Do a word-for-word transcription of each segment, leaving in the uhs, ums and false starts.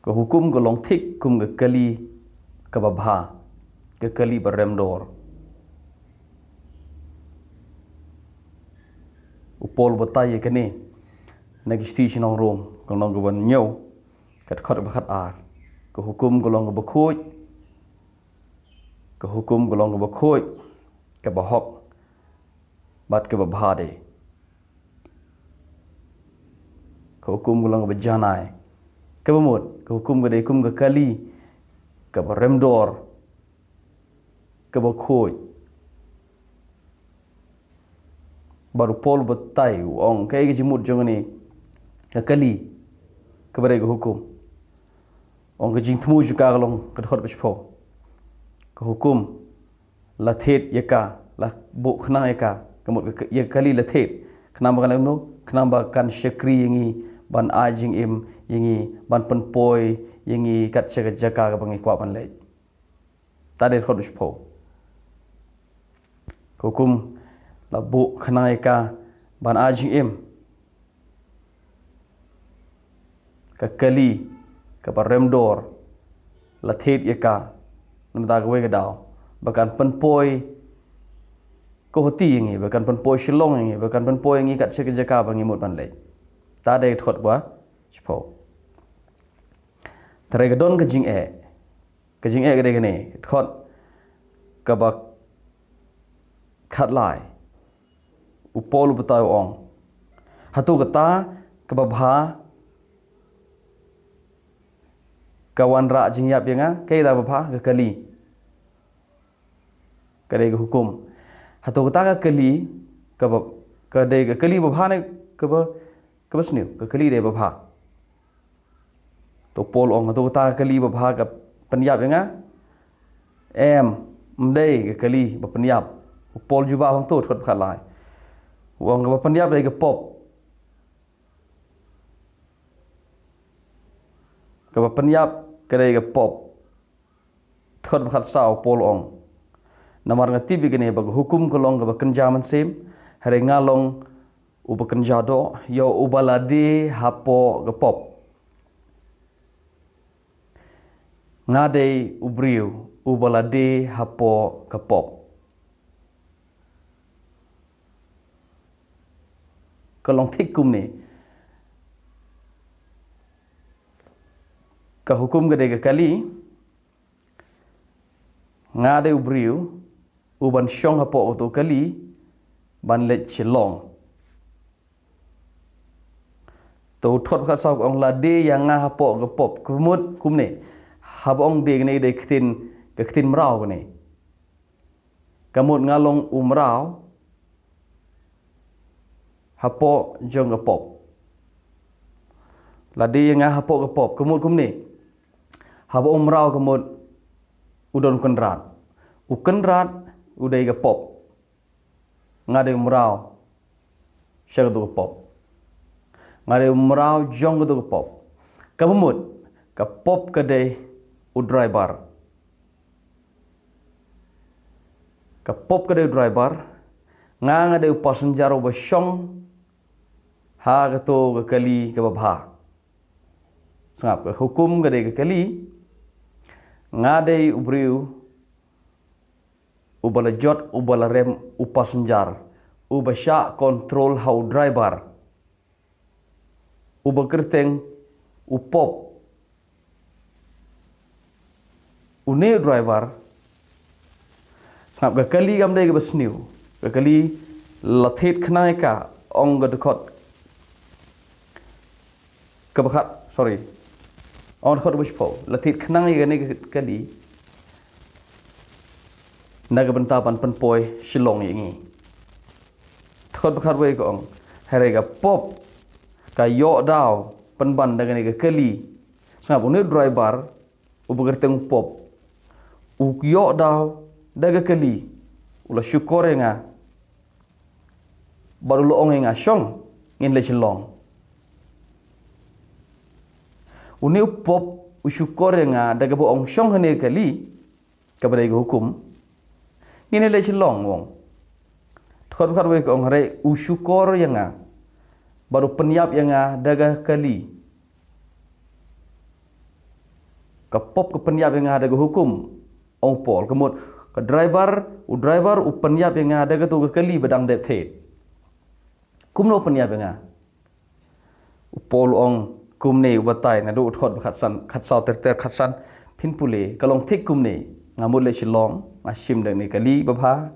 Ka hukum ka long thik kum ka kali kaba bha, ka kali ba rem dor. U Paul u batai ïa kane na ki shithi sha ki nong Rom, ka lynnong kaba hynñiew, ka dkhot ba khatar. Ka hukum ka long kaba khuid, ka hukum ka long kaba khuid, kaba hok, bad kaba bha de. Ka hukum ka long kaba janai. Kaba mut, ka hukum ka dei kum ka kali kaba rem dor, kaba khuid. Bad u Paul u batai, u ong kaei ka jingmut jong kane ka kali kaba dei ka hukum. U ong ka jingthmu jong ka ka long, ka dkhot ba shiphew, ka hukum la thied ïa ka, la buh khnang ïa ka, ka mut ka, ïa ka kali la thied khnang ba kan leh kumno, khnang ba kan shakri ïa ngi, ban ai jingim ïa ngi, ban pynpoi ïa ngi kat sha ka jaka kaba ngi kwah ban leit. Te dei dkhot ba shiphew. Ka hukum la buh khnang ïa ka ban ai jingim. Ka kali kaba rem dor la thied ïa ka, namar kawei ka daw ba kan pynpoi Guwahati ïa ngi, ba kan pynpoi Shillong ïa ngi, ba kan pynpoi ïa ngi kat sha ka jaka ba ngi mut ban leit. Te dei dkhot ba shiphew. Te hynrei ka don ka jingeh. Ka jingeh ka dei kane, dkhot kaba khatlai. U Paul u batai, u ong, hato kata kaba bha ka wanrah jingïap ïa nga? Kaei kata ba bha? Ka kali. Ka dei ka hukum. Hato kata ka kali kaba, ka dei ka kali ba bha ne kaba, kaba sniew? Ka kali dei ba bha. Te u Paul u ong, hato kata ka kali ba bha ka pynïap ïa nga? Em, ym dei ka kali ba pynïap. U Paul jubab hangto, dkhot ba khatlai. U ong kaba pynïap dei ka pop. Kaba pynïap ka dei ka pop. Dkhot ba khatsaw, u Paul u ong, namar nga tip ïa kane ba ka hukum ka long kaba kynja mynsiem, hynrei nga long uba kynja doh, ïa uba lade hapoh ka pop. Nga dei u briew uba lade hapoh ka pop. Ka long thik kumne. Ka hukum ka dei ka kali. Nga dei u briew uban shong hapoh kato ka kali ban leit Shillong. Te u dkhot ba khatsaw u ong lade ïa nga hapoh ka pop. Ka mut kumne. Haba ong de kane dei ka ktien, ka ktien mraw kane. Ka mut nga long u mraw hapoh jong ka pop. Lade ïa nga hapoh ka pop. Ka mut kumne. Haba u mraw ka mut u don u kynrad. U kynrad u dei ka pop. Nga dei u mraw sha kato ka pop. Nga dei u mraw jong kato ka pop. Kaba mut, ka pop ka dei u driver. Ka pop ka dei u driver. Nga, nga dei u passenger uba shong ha kato ka kali kaba bha. Sngap, ka hukum ka dei ka kali. Nga dei u briew uba la jot, uba la rem, u passenger, uba shah control ha u driver, uba kyrteng u pop. Une u driver, sngap, ka kali kam dei kaba sniew. Ka kali la thied khnang ïa ka, ong ka dkhot kaba khat, sorry. Ong dkhot ba shiphew, la thied khnang ïa kane ka kali na ka bynta ban pynpoi Shillong ïa ngi. Dkhot ba khatwei ka ong, hynrei ka pop ka ïoh daw pynban da kane ka kali. Sngap, une u driver uba kyrteng u pop, u ïoh daw da ka kali, u la shukor ïa nga bad u la ong ïa nga, shong, ngin leit Shillong. Une u pop u shukor ïa nga da kaba ong shong hangne ka kali, kaba dei ka hukum, ngin leit Shillong, u ong. Dkhot ba khatwei ka ong, hynrei u shukor ïa nga bad u pynïap ïa nga da ka kali. Ka pop ka pynïap ïa nga da ka hukum, ong u Paul. Ka mut, ka driver, u driver u pynïap ïa nga da kato ka kali ba dang dep thied. Kumno u pynïap ïa nga? U Paul u ong kumne, u batai naduh u dkhot ba khatsan, khatsaw ter ter khatsan, phin pule, ka long thik kumne. Nga mut leit Shillong, nga shim da kane ka kali babha.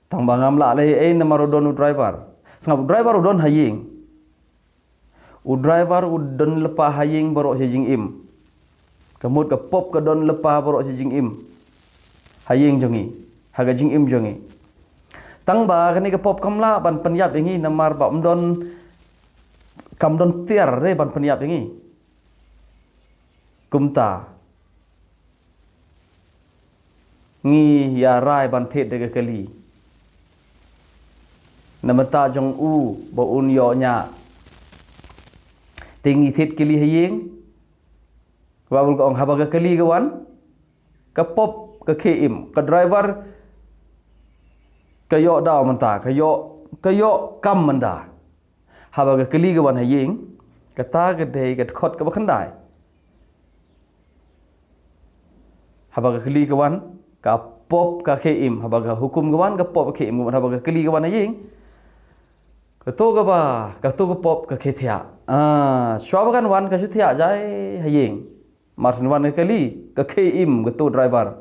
Tang ba ngam lah leh ei namar u don u driver. Sngap, u driver u don ha ïing. U driver u don lypa ha ïing baroh sha jingim. Ka mut ka pop ka don lypa baroh sha jingim. Ha ïing jong ngi. Ha ka jingim jong ngi. Tang ba kane ka pop kam lah ban pynïap ïa ngi namar ba ym don, kam don tiar re ban pynïap ïa ngi. Kumta ngi ïa rai ban thied da ka kali. Na bynta jong u ba un ïoh ñiah. Te ngi thied kali ha ïing. Baibl ka ong haba ka kali ka wan, ka pop ka khie im, ka driver ka ïoh daw mynta, ka ïoh, ka ïoh kam mynta. Haba ka kali ka wan ha ïing, kata ka dei ka dkhot kaba khyndai. Haba ka kali ka wan, ka pop ka khie im, haba ka hukum ka wan, ka pop ka khie im, haba ka kali ka wan ha ïing. Kato kaba, kato ka pop ka khie thiah. Ah, shuwa ba kan wan ka shu thiah jai ha ïing. Mar shu wan ka kali, ka khie im kato driver.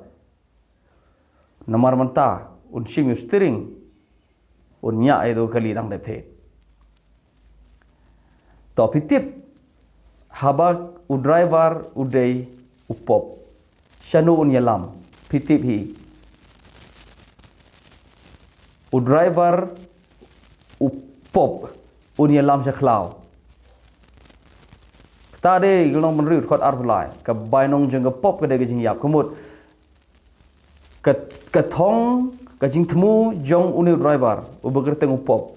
Namar mynta, un shim ïa u steering, un ñiah ïa kato ka kali dang dep thied. To phi tip, haba u driver u dei u pop, shano un ïalam, phi tip hi. U driver u pop, un ïalam sha khlaw. Kata dei ka lynnong Bynriew dkhot arphew lai, ka bainong jong ka pop ka dei ka jingïap. Ka mut, ka, ka thong, ka jingthmu jong une u driver, uba kyrteng u pop,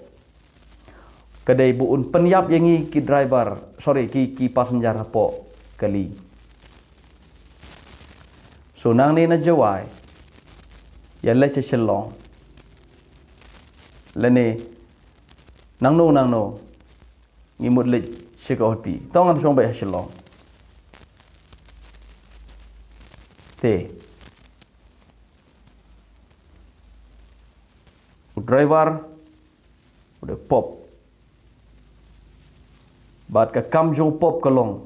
ka dei ba un pynïap ïa ngi ki driver, sorry, ki, ki passenger hapoh kali. So nangne na Jowai, ïa leit sha Shillong, lane nangno nangno, ngi mut leit sha Guwahati. To ngan shong beit ha Shillong. Te u driver u dei pop. Bad ka kam jong u pop ka long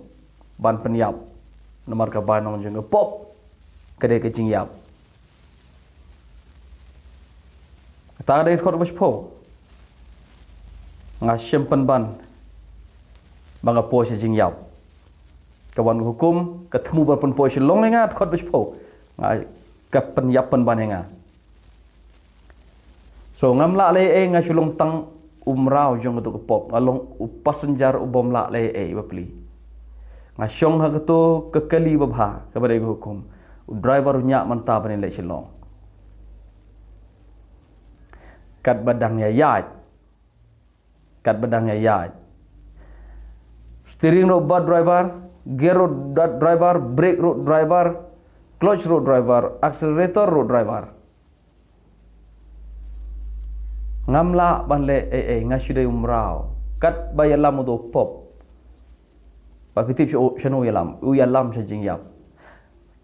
ban pynïap. Namar ka bainong jong ka pop ka dei ka jingïap. Kata ka dei dkhot ba shiphew. Nga shem pynban ba nga poi sha jingïap. Ka wan ka hukum, ka thmu ban pynpoi Shillong ïa nga, dkhot ba shiphew. Nga, ka pynïap pynban ïa nga. So ngam lah leh ei, nga shu long tang u mraw jong kato ka pop, nga long u passenger u bym lah leh ei bapli. Nga shong ha kato ka kali babha, kaba dei ka hukum. U driver u ñiah mynta ban ïaleit Shillong. Katba dang ïaid. Katba dang ïaid. Steering ruh bad driver, gear ruh bad driver, brake ruh driver, clutch ruh driver, accelerator ruh driver. Ngam lah ban leh ei ei, nga shu dei u mraw. Katba ïalam uto u pop. Ba phi tip sha u, shano u ïalam, u ïalam sha jingïap.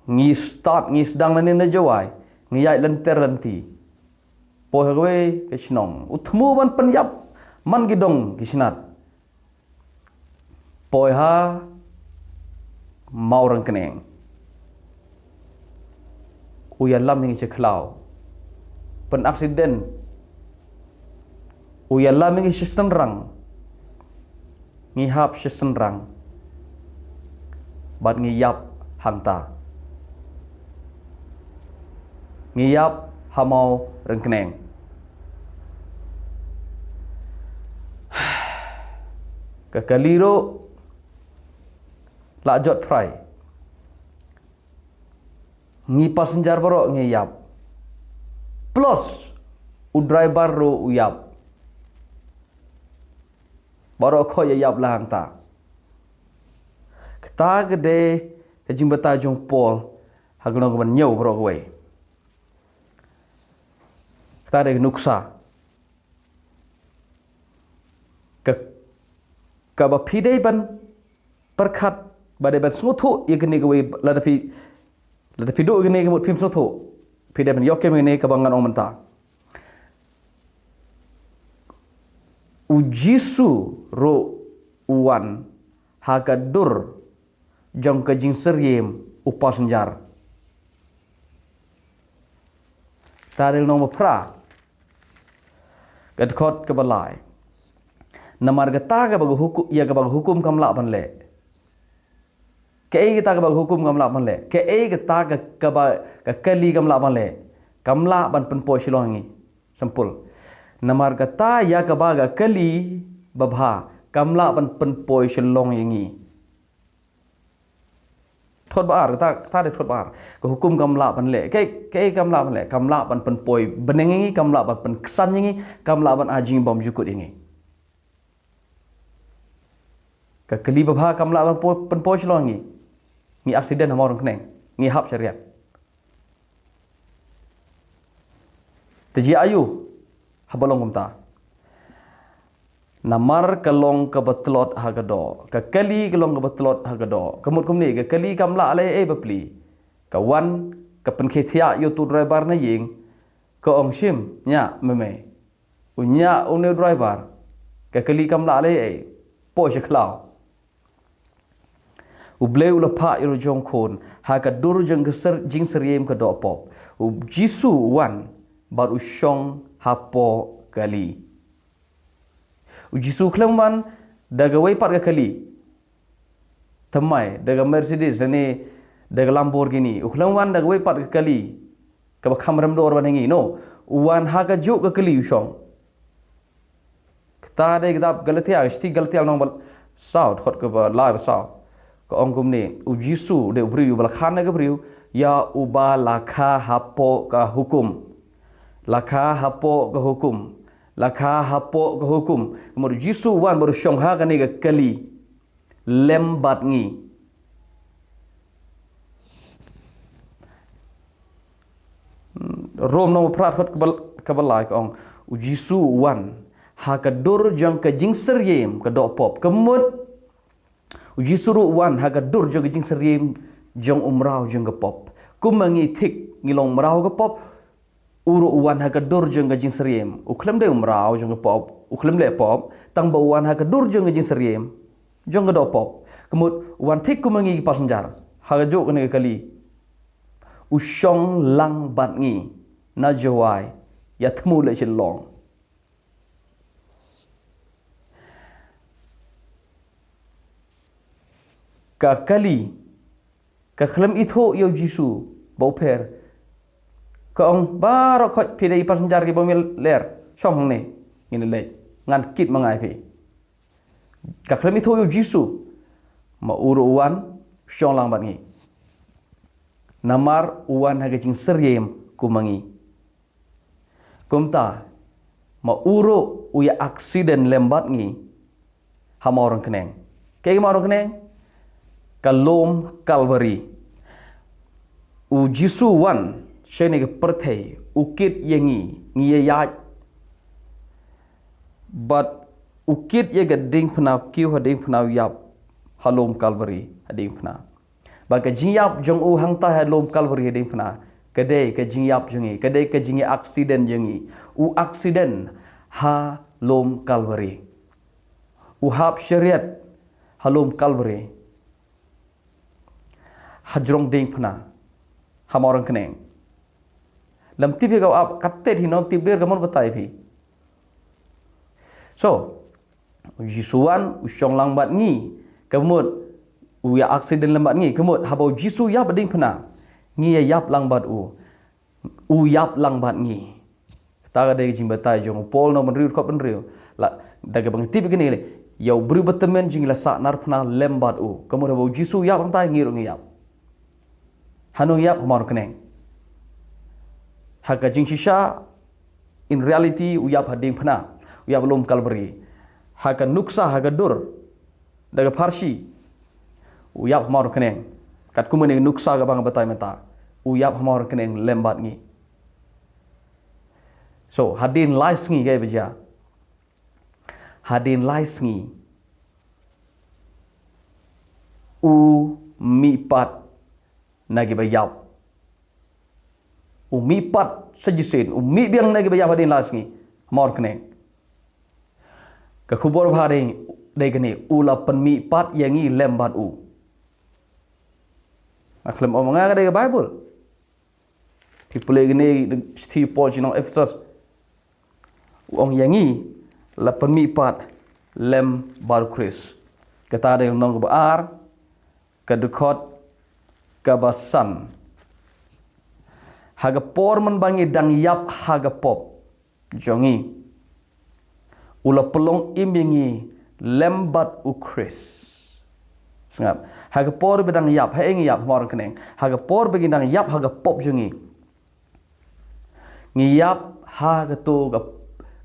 Ngi start, ngi sdang lane na Jowai, ngi ïaid lynter lynti. Poi ha kawei ka shnong. U thmu ban pynïap man ki dong ki snat. Poi ha Mawryngkneng. U ïalam ïa ngi sha khlaw. Pyn accident. U ïalam ïa ngi sha shynrang. Ngi hap sha shynrang. Bad ngi ïap hangta. Ngi ïap ha Mawryngkneng. Ka kali ruh la jot phrai. Ngi passenger baroh ngi ïap. Plus u driver ruh u ïap. Baroh khoit ïa ïap la hangta. Kata ka dei ka jingbatai jong u Paul ha ka lynnong kaba hynñiew baroh kawei. Kata ka dei ka nuksa. Ka, kaba phi dei ban pyrkhat Ba dei ban sngewthuh ïa kane kawei, lada phi, lada phi duh ïa kane ka mut phim sngewthuh. Phi dei ban ïoh kem ïa kane kaba ngan ong mynta. U Jisu ruh u wan ha ka dur jong ka jingsyriem u passenger. Te dei lynnong ba phra, ka dkhot kaba lai. Namar kata kaba ka hukum, ïa kaba ka hukum kam lah ban leh. Kaei kata kaba ka hukum kam lah ban leh? Kaei kata ka, kaba ka kali kam lah ban leh? Kam lah ban pynpoi shalong ïa ngi. Sampul. Namar kata ïa kaba ka kali babha kam lah ban pynpoi shalong ïa ngi. Dkhot ba ar, kata, kata dei dkhot ba ar. Ka hukum kam lah ban leh. Kaei, kaei kam lah ban leh? Kam lah ban pynpoi bneng ïa ngi, kam lah ban pynksan ïa ngi, kam lah ban ai jingbymjukut ïa ngi. Ka kali babha kam lah ban po-, pynpoi shalong ïa ngi. Ngi accident ha Mawryngkneng. Ngi hap shariat. Te jia aïu haba long kumta? Namar ka long kaba tlot ha ka doh. Ka kali ka long kaba tlot ha ka doh. Ka mut kumne, ka kali kam lah leh ei ei bapli. Ka wan, ka pynkhie thiah ïa utu u driver na ïing. Ka ong shim, ñiah, mei mei. U ñiah une u driver. Ka kali kam lah leh ei ei. Poi sha khlaw. U Blei u la phah ïa la jong khun ha ka dur jong ka sar-, jingsyriem ka doh pop. U Jisu u wan bad u shong hapoh kali. U Jisu u khlem wan da kawei pat ka kali. Thymmai, da ka Mercedes, lane da ka Lamborghini. U khlem wan da kawei pat ka kali kaba kham rem dor ban ïa ngi. No, u wan ha kajuh ka kali u shong. Kata dei kitab Galatia, ka shithi Galatia lynnong ba saw, dkhot kaba lai ba saw. Ka ong kumne, u Jisu dei u briew uba la kha na ka briew, ïa uba la kha hapoh ka hukum. La kha hapoh ka hukum. La kha hapoh ka hukum. Ka mut u Jisu u wan bad u shong ha kane ka kali lem bad ngi. Rom lynnong ba phra dkhot kaba, kaba lai ka ong, u Jisu u wan ha ka dur jong ka jingsyriem ka doh pop. Ka mut u Jisu ruh u wan ha ka dur jong ka jingsyriem jong u mraw jong ka pop. Kum ma ngi thik ngi long mraw ka pop, u ruh u wan ha ka dur jong ka jingsyriem. U khlem dei u mraw jong ka pop, u khlem leh pop, tang ba u wan ha ka dur jong ka jingsyriem jong ka doh pop. Ka mut u wan thik kum ma ngi ki passenger ha kajuh kane ka kali. U shong lang bad ngi na Jowai, ïa thmu leh Shillong. Ka kali ka khlem ithuh ïa u Jisu ba u pher. Ka ong, baroh khoit phi dei passenger kiba ym ler, shong hangne, ngin leit, ngan kit ma nga ïa phi. Ka khlem ithuh ïa u Jisu, ma u ruh u wan shong lang bad ngi. Namar u wan ha ka jingsyriem kum ma ngi. Kumta, ma u ruh u ïa accident lem bad ngi ha Mawryngkneng. Kaei ka Mawryngkneng? Ka lum Kalbari. U Jisu u wan shane ka pyrthei, u kit ïa ngi, ngi ïa ïaid. Bad u kit ïa ka diengphna, kiew ha diengphna, u ïap ha lum Kalbari ha diengphna. Ba ka jingïap jong u hangta ha lum Kalbari ha diengphna, ka dei ka jingïap jong ngi, ka dei ka jingïa accident jong ngi. U accident ha lum Kalbari. U hap shariat ha lum Kalbari. Hajrong diengphna ha Mawryngkneng. Lem tip hi ka ap, katte hi nong tip der ka mon batai phi. So, u Jisu wan, u shong lang bad ngi. Ka mut, u ïa accident lem bad ngi. Ka mut, haba u Jisu ïap ha diengphna, ngi ïa ïap lang bad u. U ïap lang bad ngi. Kata ka dei ka jingbatai jong u Paul na u Hynriew dkhot hynriew. La, da kaba ngi tip kine, ïa u briew ba tymmen jong ngi la sah narphna lem bad u. Ka mut haba u Jisu u ïap hangta, ngi ruh ngi ïap. Hano ngi ïap? Ha Mawryngkneng. Ha ka jingshisha, in reality, u ïap ha diengphna, u ïap ha lum Kalbari. Ha ka nuksa, ha ka dur, da ka pharshi, u ïap ha Mawryngkneng. Katkum kane ka nuksa kaba nga batai mynta, u ïap ha Mawryngkneng lem bad ngi. So, hadien lai sngi kaei ba jia? Hadien lai sngi, u mihpat na kiba ïap. U mihpat sa shisien, u mih biang na kiba ïap hadien lai sngi. Mawryngkneng. Ka khubor ba ha dei, dei kane, u la pynmihpat ïa ngi lem bad u. Nga khlem ong ma nga, ka dei ka Baibl. Phi pule kane, shithi u Paul sha ki nong Ephesus. U ong ïa ngi la pynmihpat lem bad u Khrist. Kata dei lynnong kaba ar, ka dkhot kaba san. Ha ka por mynba ngi dang ïap ha ka pop jong ngi, u la pynlong im ïa ngi lem bad u Khrist. Sngap. Ha ka por ba dang ïap, ha ïa ngi ïap, mawryngkneng. Ha ka por ba ngi dang ïap ha ka pop jong ngi, ngi ïap ha kato ka,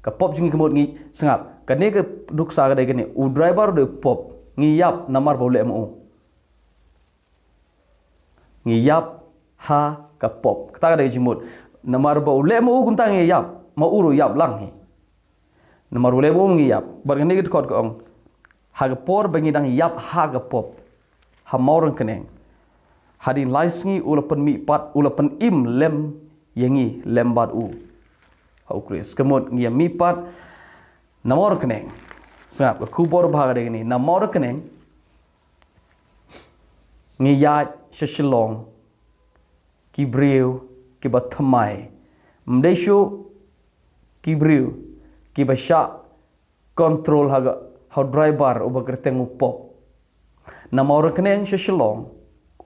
ka pop jong ngi, ka mut ngi, sngap. Kane ka nuksa ka dei kane, u driver u dei u pop. Ngi ïap namar ba u leh ma u. Ngi ïap ha ka pop. Kata ka dei ka jingmut. Namar ba u leh ma u kumta ngi ïap. Ma u ruh ïap lang hi. Namar u leh ma u ngi ïap. Bad kane ka dkhot ka ong, ha ka por ba ngi dang ïap ha ka pop, ha mawryngkneng, hadien lai sngi u la pynmihpat, u la pynim lem ïa ngi lem bad u ha u Khrist. Ka mut ngi ïa mihpat na mawryngkneng. Sngap, ka khubor ba ha ka dei kane, na mawryngkneng ngi ïaid sha Shillong ki briew kiba thymmai. Ym dei shuh ki briew kiba shah control ha ka, ha u driver uba kyrteng u pop. Na mawryngkneng sha Shillong,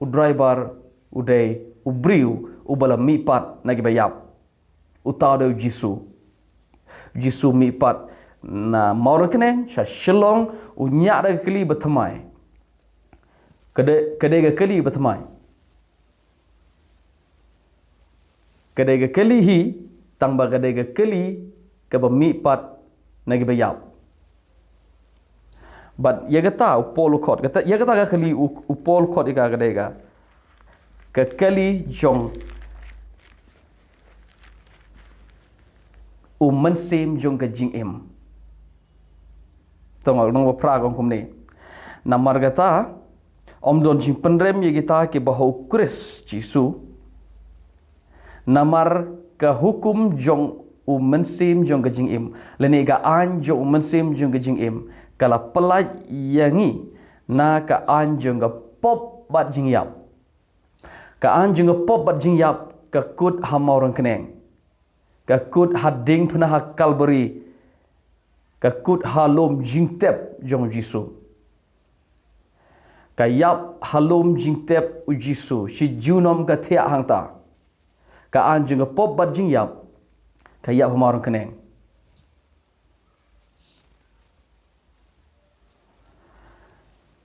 u driver u dei u briew uba la mihpat na kiba ïap. Uta u dei u Jisu. U Jisu mihpat na mawryngkneng sha Shillong, u ñiah da ka kali ba thymmai. Ka dei, ka dei ka kali ba thymmai. Ka dei ka kali hi, tang ba ka dei ka kali kaba mihpat na kiba ïap. Bad ïa kata u Paul u khot, kata, ïa kata ka kali u, u Paul u khot ïa ka, ka dei ka, ka kali jong u mynsiem jong ka jingim. To nga nang ba phra ka ong kumne. Namar kata, ym don jingpynrem ïa kita kiba ha u Khrist Jisu. Namar ka hukum jong u mynsiem jong ka jingim, lane ka aiñ jong u mynsiem jong ka jingim, ka la pyllait ïa ngi na ka aiñ jong ka pop bad jingïap. Ka aiñ jong ka pop bad jingïap ka kut ha mawryngkneng. Ka kut ha diengphna ha Kalbari. Ka kut ha lum jingtep jong u Jisu. Ka ïap ha lum jingtep u Jisu, shi junom ka thiah hangta. Ka aiñ jong ka pop bad jingïap ka ïap ha mawryngkneng.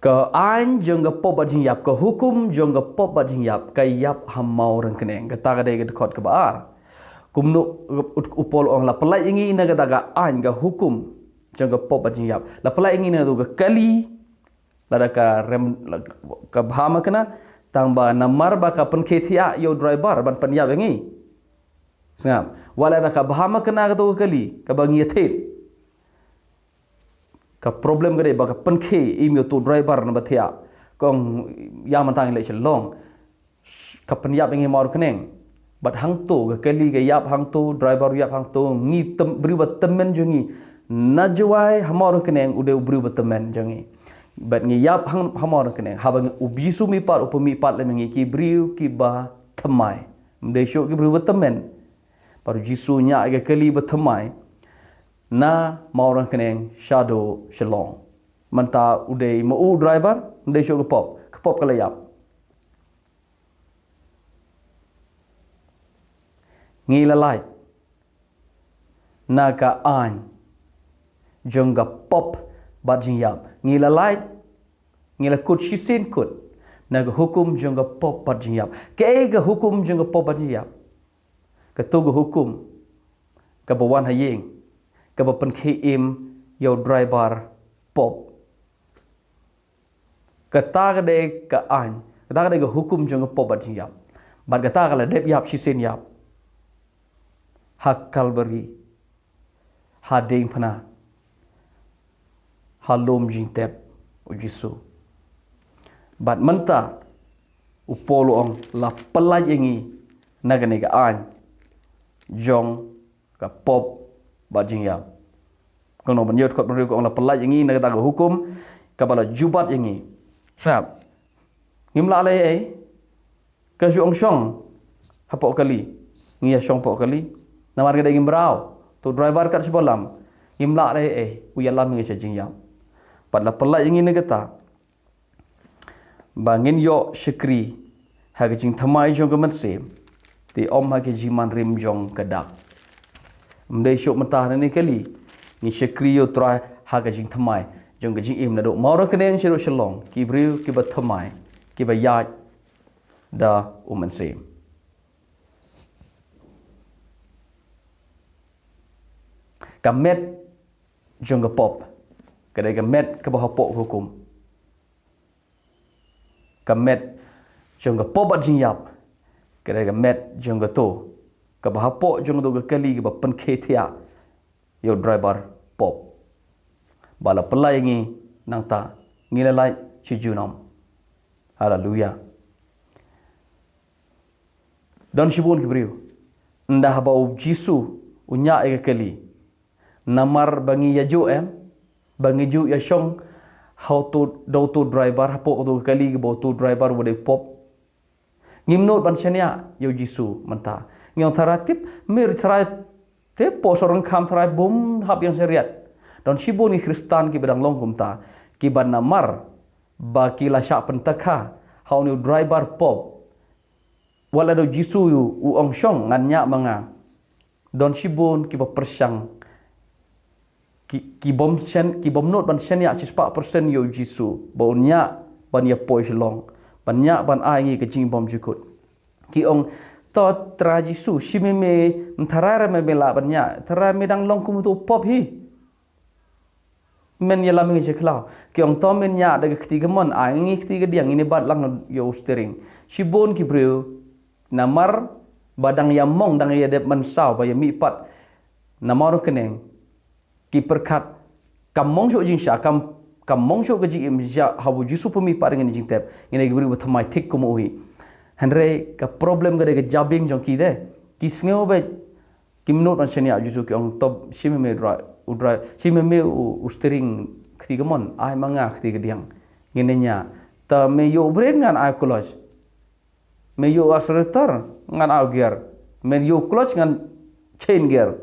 Ka aiñ jong ka pop bad jingïap, ka hukum jong ka pop bad jingïap, ka ïap ha mawryngkneng. Kata ka dei ka dkhot kaba ar. Kumno u, u Paul u ong la pyllait ïa ngi na kata ka aiñ, ka hukum jong ka pop bad jingïap. La pyllait ïa ngi na kata ka kali, lada ka rem, la, ka bha ma kane, tang ba namar ba ka pynkhie thiah ïa u driver ban pynïap ïa ngi. Sngap. Wat lada ka bha ma kane kato ka kali, kaba ngi ïa thied. Ka problem ka dei ba ka pynkhie im ïa uto u driver naba thiah. Ka ong ïa mynta ngi leit Shillong, ka pynïap ïa ngi mawryngkneng. Bad hangto ka kali ka ïap hangto, driver ïap hangto, ngi tym-, briew ba tymmen jong ngi na Jowai ha mawryngkneng u dei u briew ba tymmen jong ngi. Bad ngi ïap ha, ha mawryngkneng. Haba ngi, u Jisu mihpat, u pynmihpat lem ïa ngi ki briew kiba thymmai. Ym dei shuh ki briew ba tymmen. Bad u Jisu ñiah ïa ka kali ba thymmai na mawryngkneng shaduh Shillong. Mynta u dei ma u driver, ym dei shuh ka pop. Ka pop ka la ïap. Ngi la lait na ka aiñ jong ka pop bad jingïap. Ngi la lait, ngi la kut shisien kut na ka hukum jong ka pop bad jingïap. Kaei ka hukum jong ka pop bad jingïap? Kato ka hukum kaba wan ha ïing, kaba pynkhie im ïa u driver pop. Kata ka dei ka aiñ, kata ka dei ka hukum jong ka pop bad jingïap. Bad kata ka la dep ïap shisien ïap ha Kalbari, ha diengphna, ha lum jingtep u Jisu. Bad mynta U Paul u ong la pyllait ïa ngi na kane ka aiñ jong ka pop bad jingïap. Kano ban ïoh kot ban riu ka ong la pyllait ïa ngi na kata ka hukum kaba la jubat ïa ngi. Sngap. Ngim lah leh ei. Ka ju ong shong hapoh kali. Ngi ïa shong hapoh kali. Namar ka dei ngim raw. To driver kat shi balam. Ngim lah leh ei. U ïalam ngi sha jingïap. Bad la pyllait ïa ngi na kata. Ba ngin ïoh shakri ha ka jingthymmai jong ka mynsiem, te ym ha ka jingman rim jong ka dak. Ym dei shuh mynta ha kane ka kali, ngi shakri ïa U Trai ha ka jingthymmai jong ka jingim naduh Mawryngkneng shaduh Shillong, ki briew kiba thymmai, kiba ïaid da u mynsiem. Ka met jong ka pop ka dei ka met kaba hapoh ka hukum. Ka met jong ka pop bad jingïap ka dei ka met jong kato kaba hapoh jong kato ka kali kaba pynkhie thiah ïa u driver pop. Ba la pyllait ïa ngi nangta, ngi la lait shi junom. Haleluya. Don shibun ki briew, ynda haba U Jisu u ñiah ïa ka kali, namar ba ngi ïa juh em, ba ngi juh ïa shong ha uto, da uto driver, hapoh uto ka kali kaba uto driver uba dei pop. Ngim nud ban shaniah ïa U Jisu mynta. Ngi ong Trai tip, mir Trai tip, pop sha ryngkham Trai, bym hap ïeng shariat. Don shibun ki Khristan kiba dang long kumta, kiba namar ba ki la shah pyntakha ha une u driver pop. Wat la da U Jisu u ong shong, ngan ñiah ma nga. Don shibun kiba pyrshang, ki, ki bym shen, ki bym nud ban shaniah shispah persen ïa U Jisu ba un ñiah ban ïa poi Shillong, ban ñiah ban ai ngi ka jingbymjukut. Ki ong, to Trai Jisu, shi me me, ym Trai re me me lah ban ñiah, Trai me dang long kum uto u pop hi. Men ïalam ngi sha khlaw. Ki ong to men ñiah da ka kti kamon, ai ngi kti kadiang, ngin ïa bat lang ïa u steering. Shibun ki briew namar ba dang ïa mong, dang ïa dep mynsaw ba ïa mihpat na Mawryngkneng, ki pyrkhat kam mong shuh jingshah, kam, kam mong shuh ka jingim sha haba U Jisu pynmihpat, ngin ïa jingtep, ngin ïa ki briew ba thymmai thik kum u hi. Hynrei ka problem ka dei ka jabieng jong ki de. Ki sngew ba kim nud ban shaniah U Jisu, ki ong to shi me me u dri-, u dri-, shi me me u, u steering kti kamon, ai ma nga kti kadiang. Ngin ïa ñiah. To me ïoh u brake ngan ai u clutch. Me ïoh u accelerator ngan ai u gear. Me ïoh u clutch ngan change gear.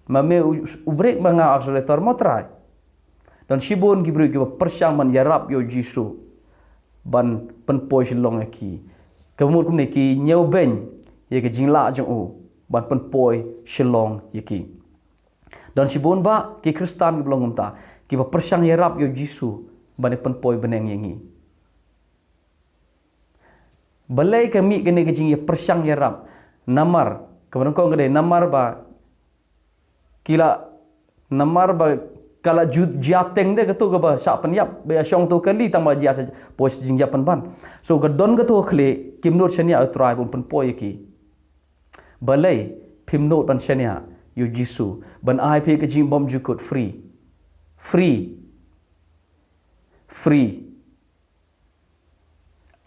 Ma me u, u brake ma nga u accelerator mo Trai. Don shibun ki briew kiba pyrshang ban ïarap ïa U Jisu ban pynpoi Shillong ïa ki. Ka mut kumne ki ñiewbeiñ ïa ka jinglah jong u ban pynpoi Shillong ïa ki. Don shibun bah ki Khristan kiba long kumta, kiba pyrshang ïarap ïa U Jisu ban ïa pynpoi bneng ïa ngi. Balei ka mih kane ka jingïapyrshang ïarap? Namar kaba nyngkong ka dei namar ba ki la, namar ba ka la ju-, jia teng de kato kaba shah pynïap, ba ïa shong to kali tang ba jia sa poi sa jingïap pynban. So ka don kato ka khlieh, kim nud shaniah ïa U Trai ban pynpoi ïa ki. Balei phim nud ban shaniah ïa U Jisu ban ai phi ka jingbymjukut free? Free. Free.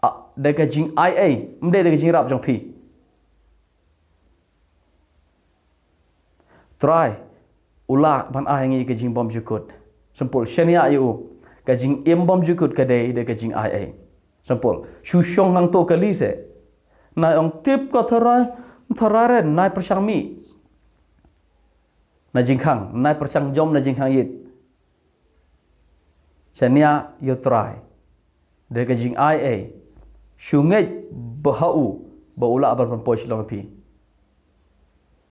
Ah, da ka jingai ei, ym dei da ka jingïarap jong phi. Trai u lah ban ai ngi ka jingbymjukut. Symple, shaniah ïa u. Ka jingim bymjukut ka dei da ka jingai ei. Symple, shu shong hangto kali se. Nai ong tip ka Trai, Trai re, nai pyrshang mih na jingkhang, nai pyrshang jom na jingkhang ïit. Shaniah ïa U Trai da ka jingai ei. Shu ngeit bha ha u ba u lah ban pynpoi Shillong ïa phi.